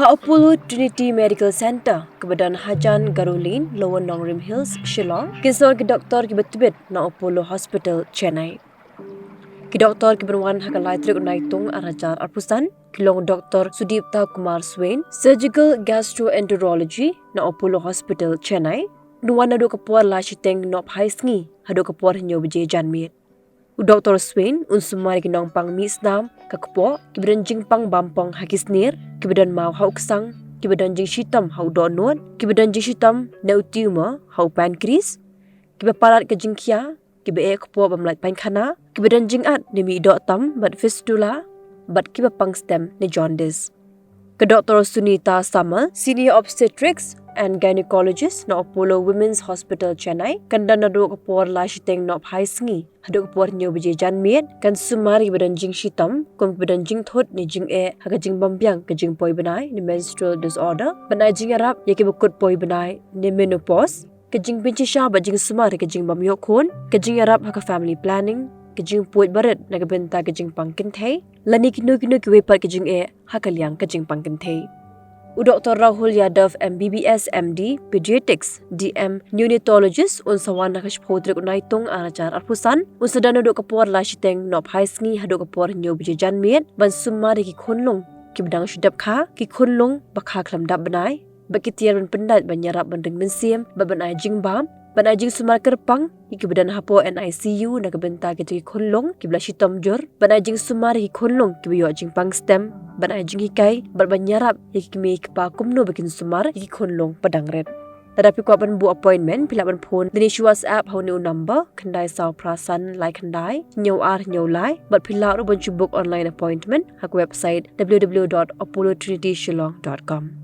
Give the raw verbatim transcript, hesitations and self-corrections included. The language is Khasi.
Ka Apollo Trinity Medical Centre, kaba don hajan Garo Lane, Lower Nongrim Hills, Shillong, kin song ki doktor kiba tbit na Apollo Hospital, Chennai. Ki doktor kiba wan ha ka lai tarik u Naitung ar hajar arphew san, ki long Doktor Sudipta Kumar Swain, Surgical Gastroenterology na Apollo Hospital, Chennai. Un wan naduh ka por lai shiteng nohphai sngi haduh ka por hynñiew baje janmiet. U Doktor Swain un sumar ïa ki nongpang mih snam, ka kpoh, kiba don jingpang bampong ha ki snier, kiba don maw ha u ksang, kiba don jingshitom ha u dohnud, kiba don jingshitom ne u tumor ha u pancreas, kiba palat ka jingkhia, kiba eh kpoh bym lait painkhana, kiba don jingat ne mih doh tam bad fistula, bad kiba pang stem ne jaundice. Ka Doktor Sunita Samal, Senior Obstetrics and Gynecologist na Apollo Women's Hospital, Chennai, kan don naduh ka por lai shiteng nohphai sngi haduh ka por hynñiew baje janmiet, kan sumar ïa kiba don jingshitom kum kiba don jingthut ne jingeh ha ka jingbymbiang ka jingpoi bnai ne menstrual disorder, ban ai jingïarap ïa kiba kut poi bnai ne menopause, ka jingpynshisha bad jingsumar ïa ka jingbymïoh khun, ka jingïarap ha ka family planning, ka jingpuid barit na ka bynta ka jingpang kynthei, lane kino kino kiwei pat ki jingeh ha ka liang ka jingpang kynthei. U Doktor Rahul Yadav, M B B S, M D, Pediatrics, D M, Neonatologist, un sa wan ha ka shiphew tarik u Naitung ar hajar arphew san, un sa don naduh ka por lai shiteng nohphai sngi haduh ka por hynñiew baje janmiet, ban sumar ïa ki khunlung kiba dang shu dep kha, ki khunlung ba kha khlem dap bnai, bad ki tiar ban pyndait ban ïarap ban ring mynsiem, bad ban ai jingbam, ban ai jingsumar kyrpang ïa kiba don hapoh N I C U na ka bynta kita ki khunlung kiba la shitom jur, ban ai jingsumar ïa ki khunlung kiba ïoh jingpang stem, ban ai jinghikai bad ban ïarap ïa ki kmie ki kpa kumno ba kin sumar ïa ki khunlung ba dang rit. Lada phi kwah ban buh appointment, phi lah ban phone lane shu WhatsApp ha une u number, khyndai saw phra san lai khyndai hynñiew ar hynñiew lai, bad phi lah ruh ban shu book online appointment ha ka website W W W dot apollo trinity shillong dot com.